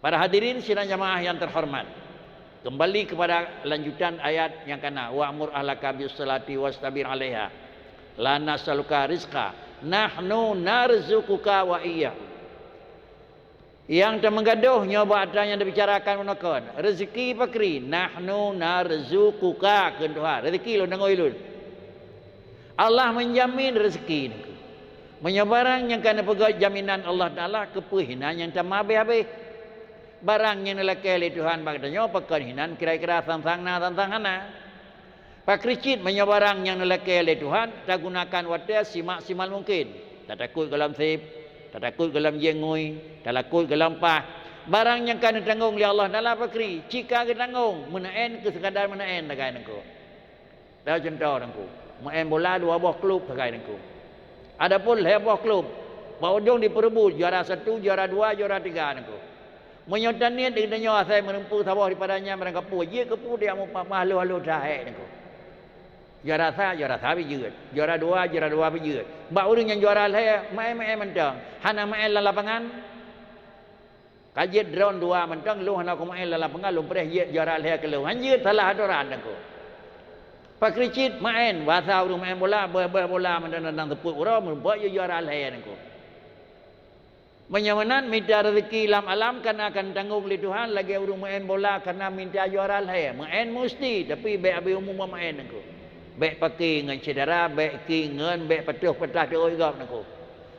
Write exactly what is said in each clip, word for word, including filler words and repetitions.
Para hadirin sidang jamaah yang terhormat, kembali kepada lanjutan ayat nyang kana, "Wa'mur ahlaka bis-shalati wastabir 'alaiha, la nas'aluka rizqa, nahnu narzuquka wa iyyahum." Nyang tameugadôh nyoe bak ata nyang tabicarakan uneukon, reuzeuki pakri, "Nahnu narzuquka," kheun Tuhan, reuzeuki lôn deungoe lôn. Allah menjamin reuzeuki nangkeu. Meunyoe barang nyang ka neupeugét jaminan Allah Taala, keupeue hinan nyang tameuhabéh-habéh? Barang nyang neulakée lé Tuhan bak geutanyoe pakon hinan kira-kira sang-sang na, sang-sang hana. Pakri cit meunyoe barang nyang neulakée lé Tuhan tagunakan watée simaksimal mungken, tatakot gohlom seb, tatakot gohlom jieng ngui, talakot gohlom paih. Barang nyang ka neutanggong lé Allah Taala pakri, cit ka geutanggong, meunaén keu seukadar meunaén sagai nangkeu. Dah cuntoh nangkeu, meuén bola dua boh klub sagai nangkeu. Adapun lhée boh klub, bak ujong dipeureubut juara satu, juara dua, juara tiga nangkeu. Meunyoe taniet di geutanyoe asai meureumpok saboh dipada nyan barangkapeue, jeuet keupeue dak mupah-pah haloh-haloh that hék nangkeu. Juara sa, juara sa pih jeuet. Juara dua, juara dua pih jeuet. Bak ureuëng nyang juara lhée, meuén-meuén mantong. Hana meuén lam lapangan. Ka jeuet droen dua mantong, lôn hana kumeuén lam lapangan, lôn preh jeuet juara lhée keu lôn. Han jeuet, salah atoran nangkeu. Pakri cit meuén, basa ureuëng meuén bola, beueh-beueh bola mantong, dan teupot uroe, meureumpok jeuet juara lhée nangkeu. Meunyoe meunan, mita reuzeuki lam alam kana ka neutanggong lé Tuhan lagée ureuëng meuén bola kana mita juara lhée. Meuén musti, tapi bék abéh umu bak meuén nangkeu. Bék paké ngon syedara, bék ki ngon, bék patoh patah teuôt gob nangkeu.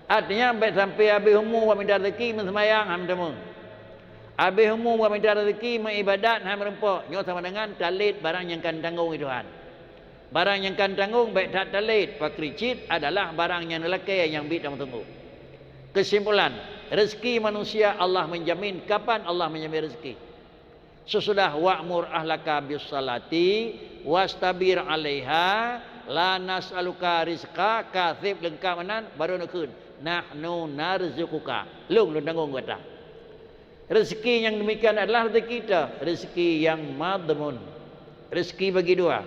Artinya, bék sampai abéh umu bak mita reuzeuki meuseumayang han meuteumé. Abéh umu bak mita reuzeuki meuibadat han meureumpok. Nyoe sama dengan talét barang nyang ka neutanggong lé Tuhan. Barang nyang ka neutanggong bék that talét, pakri cit adalah barang nyang neulakée nyang biet tameuteunggong. Keusimpulan, reuzeuki manusia Allah menjamin. Kapan Allah menjamin reuzeuki? Sesudah "Wa'mur ahlaka bis-shalati wastabir 'alaiha, la nas'aluka rizqa," ka seb leungkab meunan, baru neukheun, "Nahnu narzuquka." Lôn, lôn tanggong gata. Reuzeuki nyang demikian adalah reuzeuki ta, reuzeuki nyang madhmun. Reuzeuki bagi dua.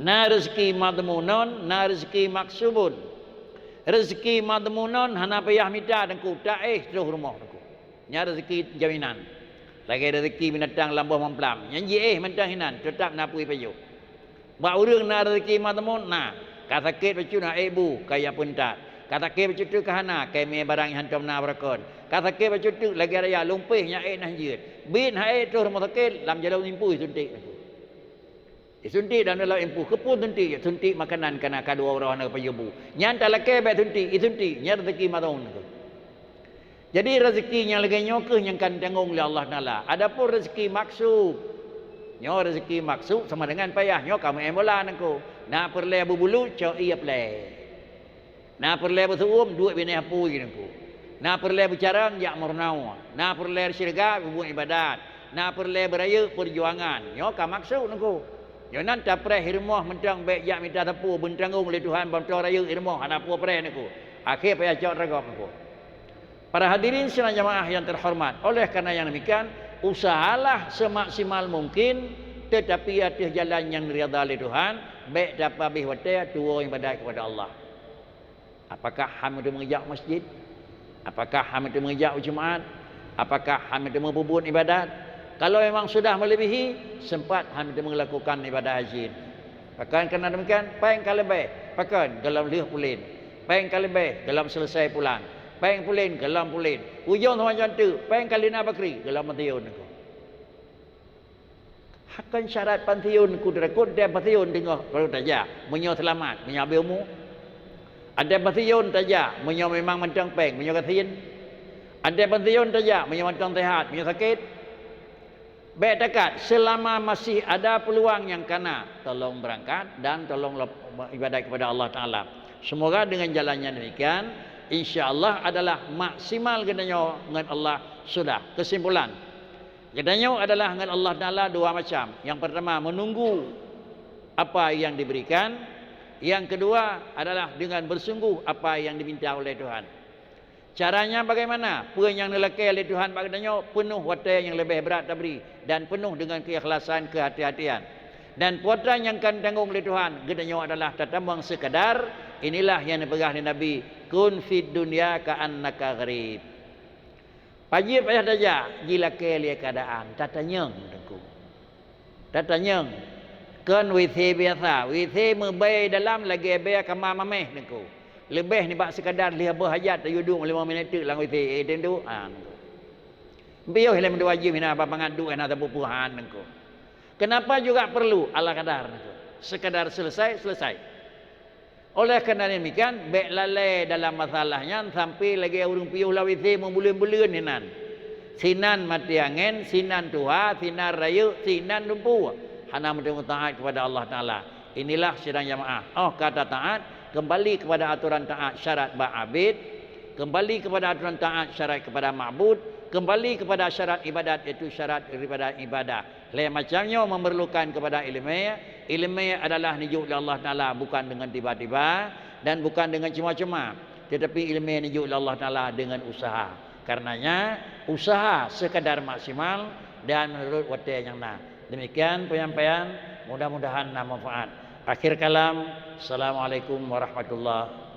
Na reuzeuki madhmunon, na reuzeuki maksubun. Reuzeuki madhmunon hana payah mita nangkeu, taéh troh rumoh nangkeu. Nyan reuzeuki jaminan. Lagée reuzeuki binatang lam boh mamplam, nyang jiéh mantong hinan, teutab na peue jipajoh. Bak ureuëng na reuzeuki madhmun, na. Ka sakét bacut na ék bu, ka jipeuntat. Ka sakét bacut teuk ka hana, ka jimé barang nyang hántom na beurakon. Ka sakét bacut teuk lagée raya lumpéh nyang ék na jeuet. Biet han ék troh rumoh sakét, lam jalan impui suntik. Isuntik dan dalam impui, keupeue suntik? Suntik makanan kana ka dua uroe hana geupajôh bu. Nyan talakée bék suntik, isuntik, nyan reuzeuki madhmun. Jadi, reuzeuki nyang lagée nyoe kheueh nyang ka neutanggong lé Allah Taala. Adapun reuzeuki maksub, nyoe reuzeuki maksub sama dengan payah, nyoe ka meuén bola nangkeu. Na peureulée bubulu, cok ie plé. Na peureulée beuseuuem, duek binéh apui nangkeu. Na peureulée beucarông, jak meurunoe. Na peureulée syeuruga, peubuet iébadat. Na peureulée beurayeuk, peujuangan. Nyoe ka maksub nangkeu. Nyoe nan tapreh i rumoh mantong bék jak mita sapeue, beutanggong lé Tuhan, bantoe rayeuk i rumoh hana peue preh nangkeu. Akhé payah cok ragam nangkeu. Para hadirin sidang jamaah yang terhormat, oleh karena yang demikian, usahalah semaksimal mungkin, tetapi ateueh jalan nyang ridha lé Tuhan, bék tapeuhabéh watée tuwoe iébadat kepada Allah. Apakah han meuteumé jak masjid? Apakah han meuteumé jak u Jumat? Apakah han meuteumé peubuet iébadat? Kalau memang sudah melebihi, sempat han meuteumé lakukan iébadat haji. Pakon keunan demikian, péng ka leubeh, pakon golom lheueh pulen. Péng ka leubeh, golom seuleusai pulan. Péng pulen, golom pulen. Ujong sama janteuk, péng ka lina bakri, golom meuteun. Hakon syarat pensiun, ku teurakot, ante pensiun teungoh baru tajak, meunyoe seulamat, meunyoe habéh umu. Ante pensiun tajak, meunyoe memang mantong péng, meunyoe gasien. Ante pensiun tajak, meunyoe mantong sehat, meunyoe sakét. Bék takat, selama masih ada peluang nyang kana, tolong berangkat dan tolong lop-, ibadat kepada Allah Taala. Semoga dengan jalannya demikian, insya Allah adalah maksimal geutanyoe ngon Allah sudah. Kesimpulan, geutanyoe adalah ngon Allah Taala dua macam. Yang pertama, menunggu apa yang diberikan. Yang kedua adalah dengan bersungguh apa yang diminta oleh Tuhan. Caranya bagaimana? Peue nyang neulakée lé Tuhan bak geutanyoe peunoh watée nyang leubeh brat tabri dan peunoh deungon keukhlasan, keuhati-hatian. Dan kuota nyang ka neutanggong lé Tuhan geutanyoe adalah tatamong seukadar, inilah nyang neupeugah lé Nabi, "Kun fid dunya ka'annaka gharib." Pajieb payah tajak, jilakée lé keuadaan, tatanyong Teungku. Tatanyong. Kon WC biasa, WC meubée dalam lagée bée kama maméh Teungku. Leubeh nibak sekadar lheueh boh hajat tayue duek limong minét teuk lam WC, eh, Teungku. Ha, Teungku. Piôh lé meudua jih hina bangat duek hana sapeue-peue han Teungku. Kenapa juga perlu ala kadar Teungku? Sekadar selesai, selesai. Oleh karena demikian, bék lalée dalam masalah nyan sampai lagée ureuëng piôh lam WC meubuleuen-buleuen hinan. Sinan maté angén, sinan tuha, sinan rayeuk, sinan lumpu. Hana meuteumé taát kepada Allah Taala. Inilah sidang jamaah. Oh ka tataát, kembali kepada aturan taát syarat bak abid, kembali kepada aturan taát syarat kepada ma'bud, kembali kepada syarat ibadat iaitu syarat daripada ibadah. Lhée macam nyoe memerlukan kepada iéleumé. Iéleumé adalah neujok lé Allah Taala bukan dengan tiba-tiba dan bukan dengan cuma-cuma, tetapi iéleumé neujok lé Allah Taala dengan usaha. Karenanya, usaha sekadar maksimal dan menurut watée nyang na. Demikian penyampaian, mudah-mudahan na manfaat. Akhir kalam, Assalamualaikum warahmatullahi